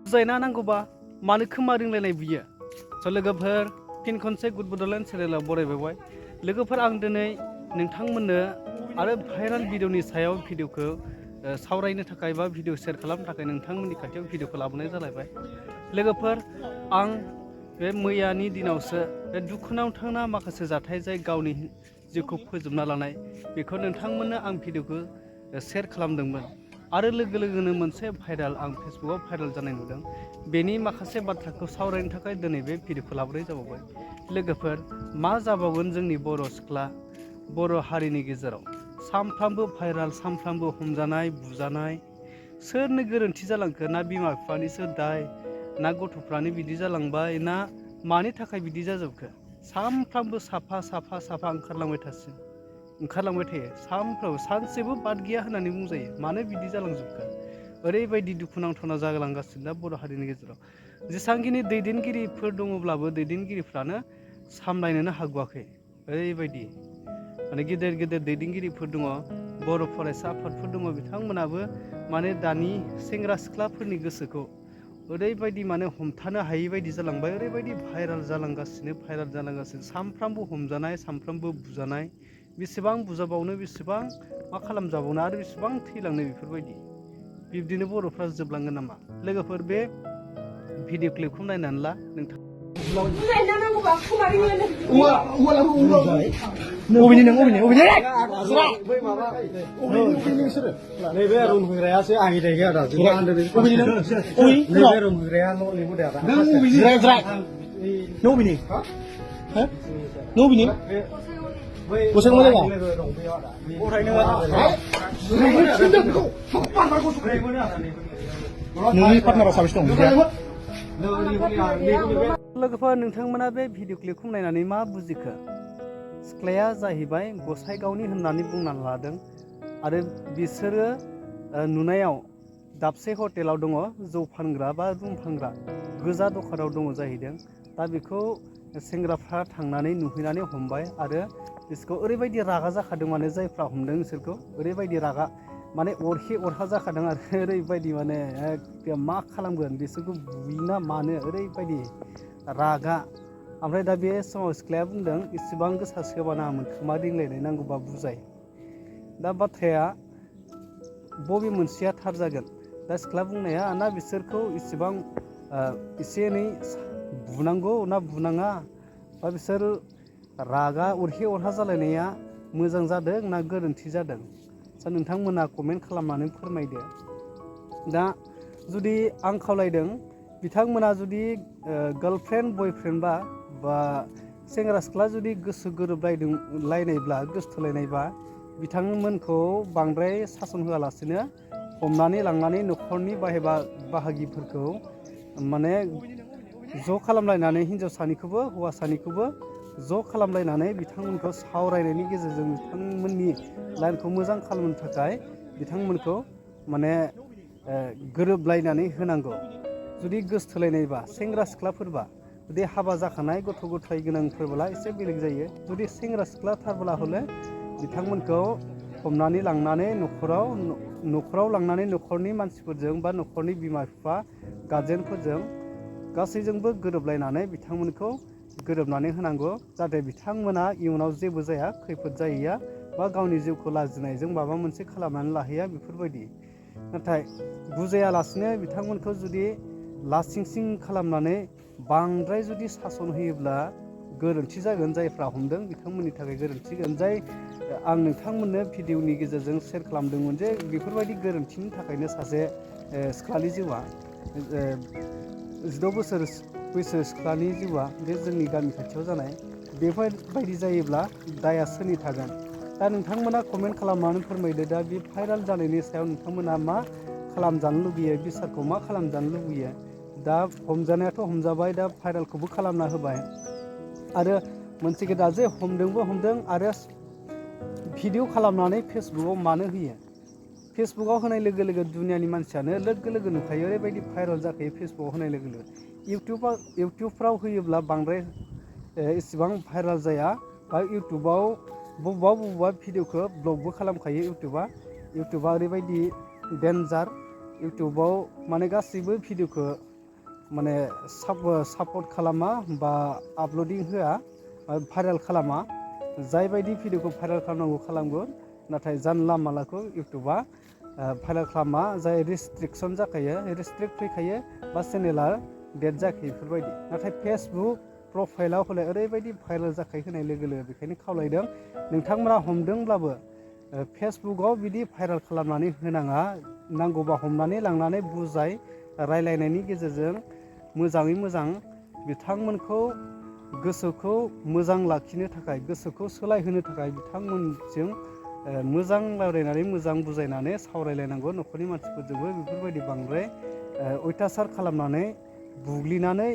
बुजायना नांगौबा मानो खोमा रिंलायनाय बुयो स' लोगोफोर फिन खनसे गुड बड'लेण्ड चेनेलाव बरायबाय लोगोफोर आं दिनै नोंथांमोननो आरो भाइराल भिडिअनि सायाव भिडिअखौ सावरायनो थाखाय बा भिडिअ शेयार खालामनो थाखाय नोंथांमोननि खाथियाव भिडिअखौ लाबोनाय जालायबाय लोगोफोर आं बे मैयानि दिनावसो बे दुखुनांथावना माखासे जाथाय जाय गावनि जिउखौ फोजोबना लानाय बेखौ नोंथांमोननो आं भिडिअखौ शेयार खालामदोंमोन आरो लोगो लोगोनो मोनसे भाइराल आं फेसबुकआव भाइराल जानाय नुदों बेनि माखासे बाथ्राखौ सावरायनो थाखाय दिनै बे भिडिअखौ लाबोनाय जाबावबाय लोगोफोर मा जाबावगोन जोंनि बर' सिख्ला बर' हारिनि गेजेराव सानफ्रामबो भाइराल सानफ्रामबो हमजानाय बुजानाय सोरनो गोरोन्थि जालांखो ना बिमा बिफानिसो दाय ना गथ'फ्रानो बिदि जालांबाय ना मानि थाखाय बिदि जाजोबखो सानफ्रामबो साफा ओंखारलांबाय थायो सानफ्रामबो सानसेबो बाद गैया होननानै बुंजायो मानो बिदि जालांजोबखो ओरैबायदि दुखुनांथावना जालांगासिनो दा बर' हारिनि गेजेराव जेसेबांखिनि दैदेनगिरिफोर दङब्लाबो दैदेनगिरिफ्रानो सामलायनोनो हागवाखै ओरैबायदि माने गेदेर दैदेनगिरिफोर दङ बर' फरायसा आफादफोर दङ बिथांमोनाबो माने दानि सेंग्रा सिख्लाफोरनि गोसोखौ ओरैबायदि माने हमथानो हायि बायदि जालांबाय ओरैबायदि भाइराल जालांगासिनो सानफ्रामबो हमजानाय सानफ्रामबो बुजानाय बेसेबां बुजाबावनो बेसेबां मा खालामजाबावनो आरो बेसेबां थैलांनो बेफोरबायदि बिब्दिनो बर'फ्रा जोबलांगोन नामा लोगोफोर बे भिडिअ क्लिपखौ नायनानै ला नोंथां नैबे रुम होग्रायासो आंनि जायगाया दा नैबे रुम होग्राया न' लिंहरदो आदा न'बिनि गसां मोजां नोंनि पार्टनारा साबेसे दं लोगोफोर नोंथांमोना बे भिडिअ क्लिपखौ नायनानै मा बुजिखो सिख्लाया जाहैबाय गसाइगावनि होननानै बुंनानै लादों आरो बिसोरो नुनायाव दाबसे हटेलाव दङ जौ फानग्रा बा रुम फानग्रा गोजा दखानाव दङ जाहैदों दा बेखौ सेंग्राफ्रा थांनानै नुहैनानै हमबाय आरो बिसोरखौ ओरैबायदि रागा जाखादों माने जायफ्रा हमदों बिसोरखौ ओरैबायदि रागा माने अरखे अरहा जाखादों आरो ओरैबायदि माने एकदम मा खालामगोन बिसोरखौ बुयोना मानो ओरैबायदि रागा ओमफ्राय दा बे समाव सिख्लाया बुंदों इसेबां गोसा सोबा नाङामोन खोमा रिंलायनाय नांगौबा बुजाय दा बाथ्राया बबे मोनसेया थार जागोन दा सिख्ला बुंनाया ना बिसोरखौ इसेबां एसे एनै बुनांगौ ना बुनाङा बा बिसोर रागा अरखे अरहा जालायनाया मोजां जादों ना गोरोन्थि जादों दा नोंथांमोना कमेन्ट खालामनानै फोरमायदो दा जुदि आं खावलायदों बिथांमोना जुदि गार्लफ्रेन्ड बयफ्रेन्डबा बा सेंग्रा सिख्ला जुदि गोसो गोरोबलायनायब्ला गोसोथोलायनायबा बिथांमोनखौ बांद्राय सासन होआलासिनो हमनानै लांनानै न'खरनि बाहागिफोरखौ माने ज' खालामलायनानै हिन्जावसानिखौबो हौवासानिखौबो ज' खालामलायनानै बिथांमोनखौ सावरायनायनि गेजेरजों बिथांमोननि लाइनखौ मोजां खालामनो थाखाय बिथांमोनखौ माने गोरोबलायनानै होनांगौ जुदि गोसोथोलायनायबा सेंग्रा सिख्लाफोरबा जुदि हाबा जाखानाय गथ' गथाय गोनांफोरब्ला एसे बेलेग जायो जुदि सेंग्रा सिख्लाथारब्ला हले बिथांमोनखौ हमनानै लांनानै न'खराव लांनानै न'खरनि मानसिफोरजों बा न'खरनि बिमा बिफा गार्जेनफोरजों गासैजोंबो गोरोबलायनानै बिथांमोनखौ गोरोबनानै होनांगौ जाहाथे बिथांमोना इयुनाव जेबो जाया खैफोद जाहैया बा गावनि जिउखौ लाजिनायजों माबा मोनसे खालामनानै लाहैया बेफोरबायदि नाथाय बुजायालासिनो बिथांमोनखौ जुदि लासिंसिं खालामनानै बांद्राय जुदि सासन होयोब्ला गोरोन्थि जागोन जायफ्रा हमदों बिथांमोननि थाखाय गोरोन्थि जागोन जाय आं नोंथांमोननो भिडिअनि गेजेरजों शेयार खालामदोंमोन जे बेफोरबायदि गोरोन्थिनि थाखायनो सासे सिख्लानि जिउआ 16 बोसोर बैसो सिख्लानि जिउआ बे जोंनि गामि खाथियाव जानाय बेफोरबायदि जायोब्ला दाया सोरनि थागोन दा नोंथांमोना कमेन्ट खालामनानै फोरमायदो दा बे भाइराल जानायनि सायाव नोंथांमोना मा खालामजानो लुबैयो बिसारखौ मा खालामजानो लुबैयो दा हमजानायाथ' हमजाबाय दा भाइरालखौबो खालामना होबाय आरो मोनसे खोथा जे हमदों आरो भिडिअ खालामनानै फेसबुकआव मानो होयो फेसबुकआव होनाय लोगो लोगो दुनियानि मानसियानो लोगो लोगो नुखायो ओरैबायदि भाइराल जाखायो फेसबुकआव होनाय लोगो लोगो इउटुबफ्राव होयोब्ला बांद्राय इसेबां भाइराल जाया बा इउटुबाव बबेबा भिडिअखौ ब्लगबो खालामखायो इउटुबा ओरैबायदि डेन्जार इउटुबाव माने गासैबो भिडिअखौ माने सापर्ट खालामा बा आपल'डिं होआ भाइरेल खालामा जायबायदि भिडिअखौ भाइरेल खालामनांगौ खालामगोन नाथाय जानला मालाखौ इउटुबा भाइरेल खालामा जाय रेस्ट्रिकसन जाखायो रेस्ट्रिक्ट फैखायो बा चेनेला डेट जाखायो बेफोरबायदि नाथाय फेसबुक प्रफाइलाव हले ओरैबायदि भाइरेल जाखायो होनाय लोगो लोगो बेखायनो खावलायदों नोंथांमोना हमदोंब्लाबो फेसबुकआव बिदि भाइरेल खालामनानै होनाङा नांगौबा हमनानै लांनानै बुजाय रायलायनायनि गेजेरजों मोजाङै मोजां बिथांमोनखौ गोसोखौ मोजां लाखिनो थाखाय गोसोखौ सोलायहोनो थाखाय बिथांमोनजों मोजां रायलायनानै मोजां बुजायनानै सावरायलायनांगौ न'खरनि मानसिफोरजोंबो बेफोरबायदि बांद्राय अयथासार खालामनानै बुग्लिनानै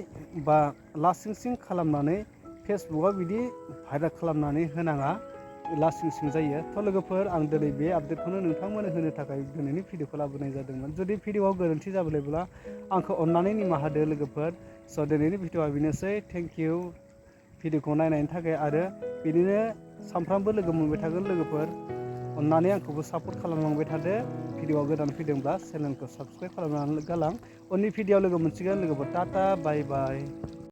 बा लासिं सिं खालामनानै फेसबुकआव बिदि भाइरेल खालामनानै होनाङा लासिं सिं जायो थ' लोगोफोर आं दिनै बे आपडेटखौनो नोंथांमोननो होनो थाखाय दिनैनि भिडिअखौ लाबोनाय जादोंमोन जुदि भिडिअआव गोरोन्थि जाबोलायब्ला आंखौ अननानै निमाहा होदो लोगोफोर स' दिनैनि भिडिअआ बेनोसै थेंक इउ भिडिअखौ नायनायनि थाखाय आरो बिदिनो सानफ्रामबो लोगो मोनबाय थागोन लोगोफोर अननानै आंखौबो सापर्ट खालामलांबाय थादो भिडिअआ गोदान फैदोंब्ला चेनेलखौ साबस्क्राइब खालामनानै गालां उननि भिडिअआव लोगो मोनसिगोन लोगोफोर टाटा बाय बाय